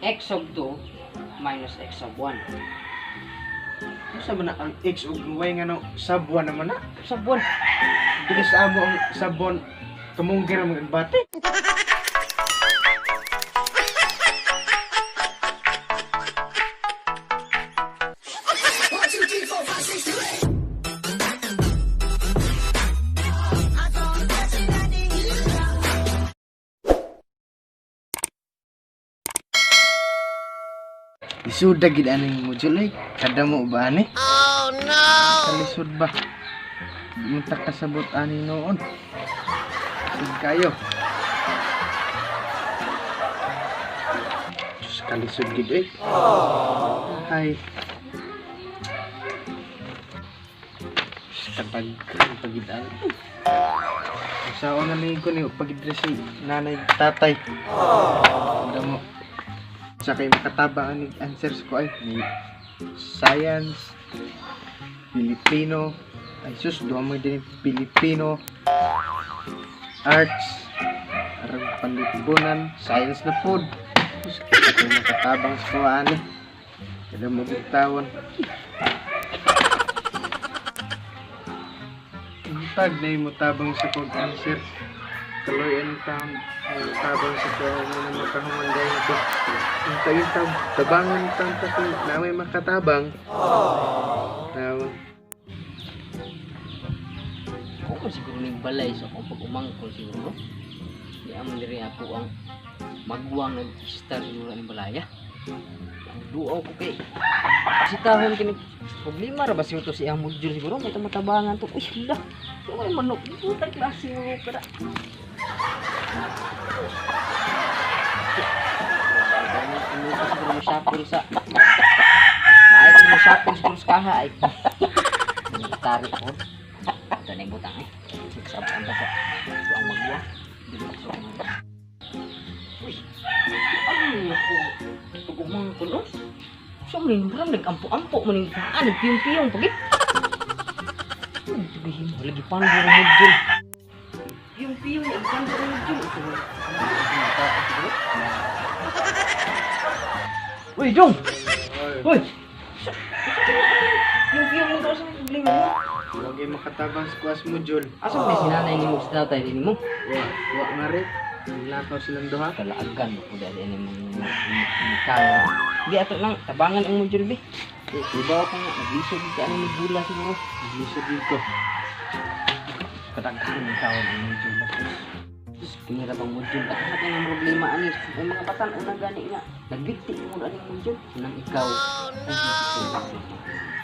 X sub 2 minus x sub 1. Unsa man na ang x ug y nga no sub 1 naman na? Sub 1. Dili sa amo ang sub 1 kamunggi ra magbate. Isuda gid aning module ay kadamo ba ani? Oh no. Kalisod ba? Di mo ta kasabot ani noon. Lisod kayo. Diyos, kalisod gid eh. Ay. Diyos, katagkan pagid ani. Usaon na ni ko ni pagid si nanay tatay. Kadamo. Sa kay makatabang ani answers ko ay may science, Filipino, ay sus, duha mo din Filipino, arts, arang panlipunan, science na food. Sus, kita ko makatabang sa kuha ani. Kada mo tawon. Tag na yung tabang sa kog answer. Kaloy ang taon ay tabang sa kuha mo na makahumanday ko. Ang taging tab tabangan taon ta kung na may makatabang. Tawon. Ako man siguro ning balay sa akong pag-umangkon siguro. Di aman diri ako ang magwang nag-star siguro ang balaya. Duaw ko kay sitahon kini problema ra ba siguro to si ang module siguro may matabangan to. Uy, hala. Ano man manok? Puta klase mo pero. Ano ka siguro mo shuffle sa Maay ko mo shuffle siguro sa kaha ay. Tari ko. Ito na yung butang eh. Sabaan ta sa ito ang magwa. Dili ko sa mga. Uy. Ano ako? Pag-umangkon oh. So man yung parang nag-ampo-ampo man yung paa, nagpiyong-piyong pagit. Tugihin mo, lagi paano ang module. Piyong-piyong, paano ang module. Ito, ano, Uy, Jong! Uy! Piyong-piyong mo daw sa may problema mo. Huwag yung makatabang sa kuha sa module. Asa mo si nanay ni mo sa tatay din mo? Wa, wa nga rin. Nilakaw silang duha. Kalaagan mo po dahil ini mong camera. Hindi ato lang, tabangan ang module bi. Iba ko nga, naglisod ka ano magbula siguro. Lisod dito. Kadaghan ang tawag ang module ba? Sus, kinira bang module? At sa kanyang problema ani, ay mga batan una gani nga. Nagbigti mo na aning module. Nang ikaw.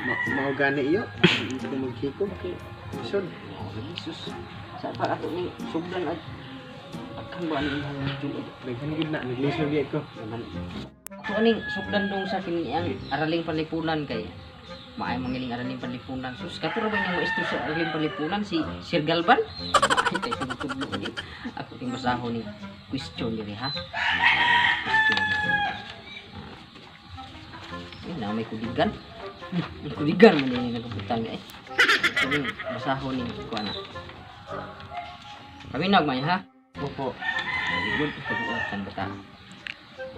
Ma mao gani iyo. Hindi ko maghikog kay lisod. Oh, lagi sus. Sa pa ato ning sugdan at agkan ba ani imong module? Daghan gid na naglisod gyud ko. Ato aning sugdan dong sa kini ang araling panlipunan kay maay mangiling araling panlipunan. Sus, kato ra ba niyang maestro sa araling panlipunan si Sir Galban? Maay kay tubod-tublo ni. Ako ting basahon ni question diri ha. Question. Ay, na may kudigan. May kudigan man din nagabutan eh. Ito ning basahon ni kuan na. Kami nagmay ha. Opo. Very good. Pag-uutan ba ta?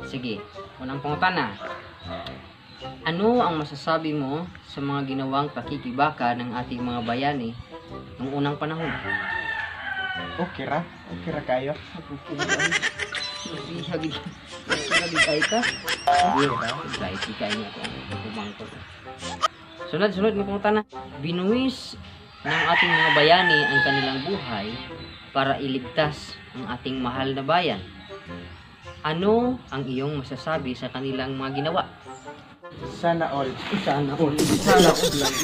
Sige, unang pangutana. Ano ang masasabi mo sa mga ginawang pakikibaka ng ating mga bayani noong unang panahon? Okay ra. Okay ra kayo. Bihag gid ay ka. Okay ra. Kahit ikay niya ako ang pagkumangkot. Sunod, sunod nga pangutana. Binuwis ng ating mga bayani ang kanilang buhay para iligtas ang ating mahal na bayan. Ano ang iyong masasabi sa kanilang mga ginawa? Sana all. Sana all. Sana all lang.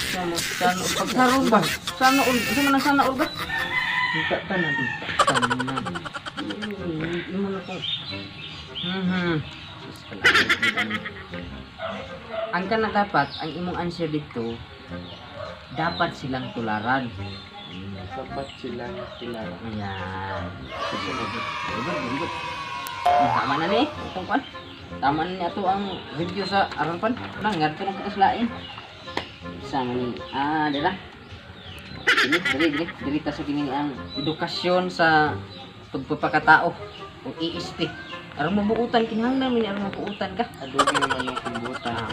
Sana, sana all. Pagkaroon ba? Sana all. Isa man ang sana all ba? Kita tanan. Tanan. Imo na ko. Sus, kalaban. Ang kana dapat, ang imong answer dito, dapat silang tularan. Dapat silang kilala. Ayan. Sige, very good, very good. Tama na ni. Itong kwan. Tama na ni ato ang review sa aron pan. Nang ngadto nang kita sa lain. Sama ni ah dira. Dili dili dili dili ta sa kini ang edukasyon sa pagpapakatao o ESP. Aron mabuutan kinahanglan man ni aron mabuutan ka. Adobe naman yung kumbutan. Ah,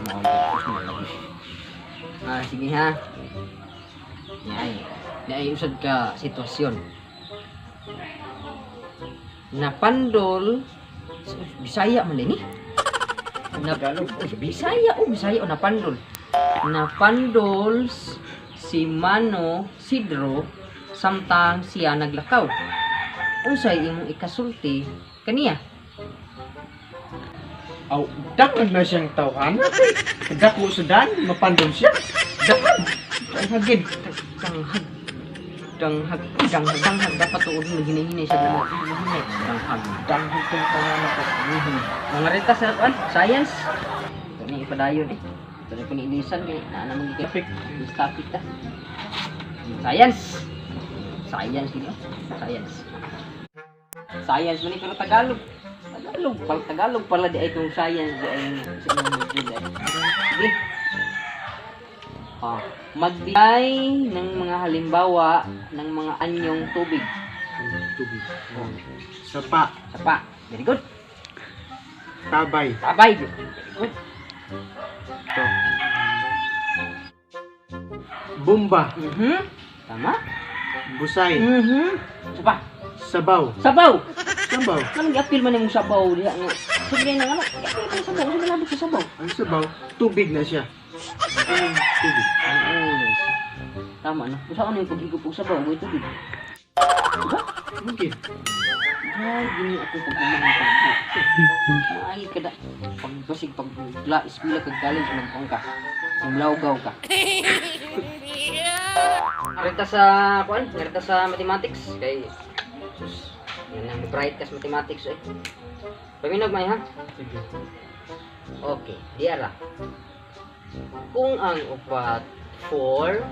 mao lagi. Ah, sige ha. Yay. Naay usad ka sitwasyon. Napandol Bisaya man ni. Na, Tagalog. Bisaya oh, Bisaya oh, napandol. Napandol si Mano Sidro samtang siya naglakaw. Unsay imong ikasulti kaniya? Aw, dakon na siyang tawhan. Dako sa dan, mapandol siya. Dakon. Ang hagid. Danghag. Danghag. Danghag. Danghag. Dapat tuod mo hinahinay siya na hinahinay. Danghag. Danghag tong tawhana ko. Mga rita sa kuan, science. Ito ni ipadayon eh. Ito ni panilisan kay naa naman gid Topic. topic ta. Science. Science gid oh. Science. Science man ni pero Tagalog. Tagalog pala, Tagalog pala di ay itong science di ay sa inyong module ay. Sige. Ah, magbigay ng mga halimbawa ng mga anyong tubig. Tubig. Oh. Sapa. Sapa. Very good. Tabay. Tabay. Very good. Ito. Bomba. Tama. Busay. Sapa. Sabaw. Sabaw. Sabaw. Anong giapil man imong sabaw diha nga? Sabi na nga, giapil man sabaw, sabi na sa sabaw. Ang sabaw, tubig na siya. Ang tubig. Oo, yes. Tama no. Usa ano yung paghigop og sabaw, way tubig. Diba? Mungkin. Ay, gini ako pag umang. Maay ka da. Pagbasig pag la eskwela kag college magpang ka. Umlawgaw ka. Narita sa kuan, narita sa mathematics kay sus, yan ang bright kas mathematics eh. Paminog may ha. Sige. Okay, diara. Kung ang upat 4,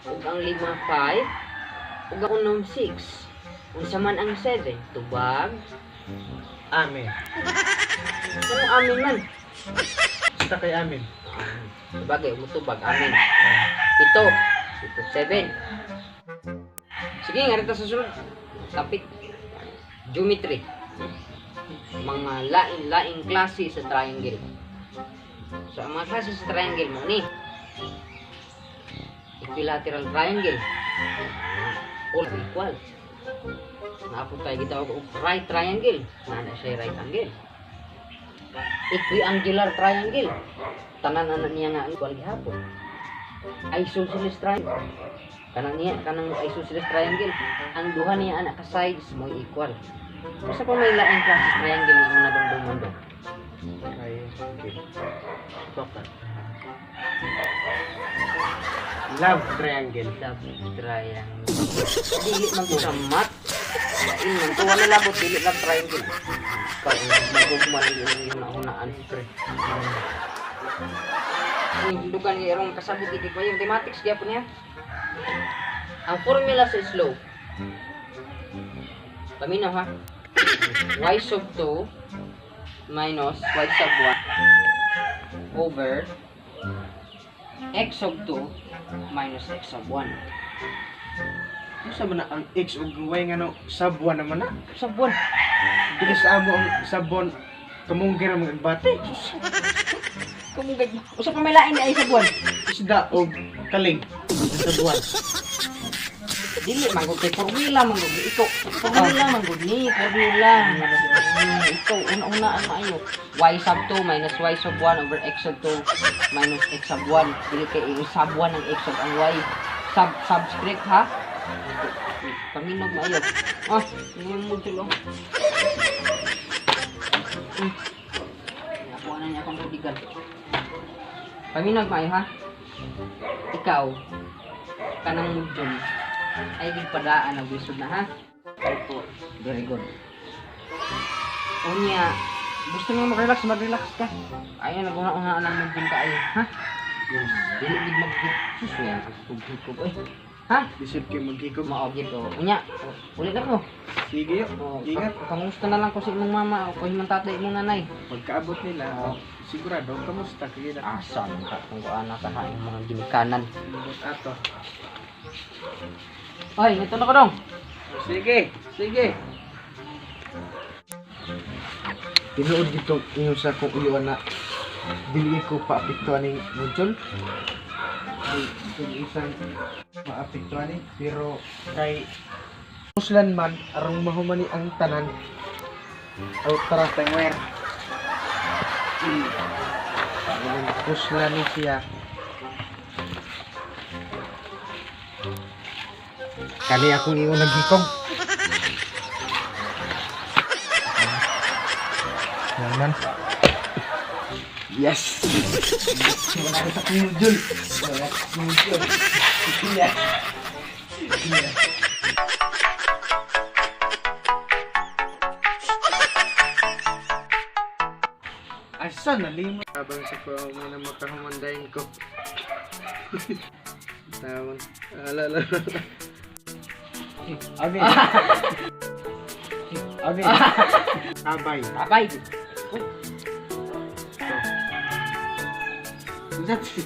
ug ang lima 5, ug ang unom 6, unsa man ang 7? Tubag. Amen. Kung amin man. Basta kay amin. Sabagay, umutubag, amin. Pito. Pito, 7. Sige, nga rito sa sunod. Topic. Geometry. Mga lain-laing klase sa triangle. So, ang mga klase sa triangle mo ni equilateral triangle. All equal. Naapod tayo gitawag og right triangle. Naa na siya right angle. Equiangular triangle. Tanan ana niya nga equal gihapon. Isosceles triangle. Kanang niya kanang isosceles triangle, ang duha niya ana ka sides mo equal. Usa pa may laing klase triangle nga imong nadumduman do? Triangle. Baka. Love triangle. Love triangle. Dili man ko sa math. Lain man to, wala labot dili love triangle. Ikaw ang magugma lang yung hunahunaan. Pre. Ang dugan niya irong kasabot gid ko yung mathematics gyapon niya. Ang formula sa slope. Paminaw ha. Y sub 2 minus y sub 1 over x sub 2 minus x sub 1. Unsa man na ang x ug y nga no sub 1 naman na? Sub 1. Dili sa amo ang sub 1 kamunggir ang mga bate. Kumugay. Usa pa may lain ni ay sub 1. Isda og kaling. Sub 1. Dili man gud kay formula man gud ni ikaw. Formula man gud ni, formula. Ikaw una-una ang maayo. Y sub 2 minus y sub 1 over x sub 2 minus x sub 1. Dili kay i sub 1 ang x sub ang y. Sub subscript ha. Paminog maayo. Ah, yung module oh. Nakuha na niya akong tubigan. Paminog maayo ha. Ikaw kanang module ay gigpadaan ang wisod na ha. Opo. Very good. Unya, gusto mo mag-relax, mag-relax ka. Ay, naguna-una ang module ka ay, ha? Yes. Dili gid mag sus yan ang tubig ko eh. Ha? Lisod kay maghikog. Mao gid o. Unya, uli na ko. Sige yo. O, Ingat. Kamusta na lang ko sa imong mama o kung imong tatay imong nanay. Pagkaabot nila, sigurado kamusta kay na. Asa man ka kung kuana ka ha imong mga ginikanan. Lubot ato. Ay, ito na ko dong. Sige, sige. Tinuod gito ingon sa akong uyo na dili ko paapekto aning module. Di kung isang maapekto ani, pero kay puslan man arong mahumani ang tanan. Aw, tara tangwer. Puslan ni siya. Kani akong iyon nagikog. Yan man. Yes! Wala ko sa module. Wala ko sa module. Yeah. Yeah. Asa nalimo? Habang sa ko mo na makahumandayin ko. Tawon. Ala ala. Abi. Abi. Abay. Abay. That's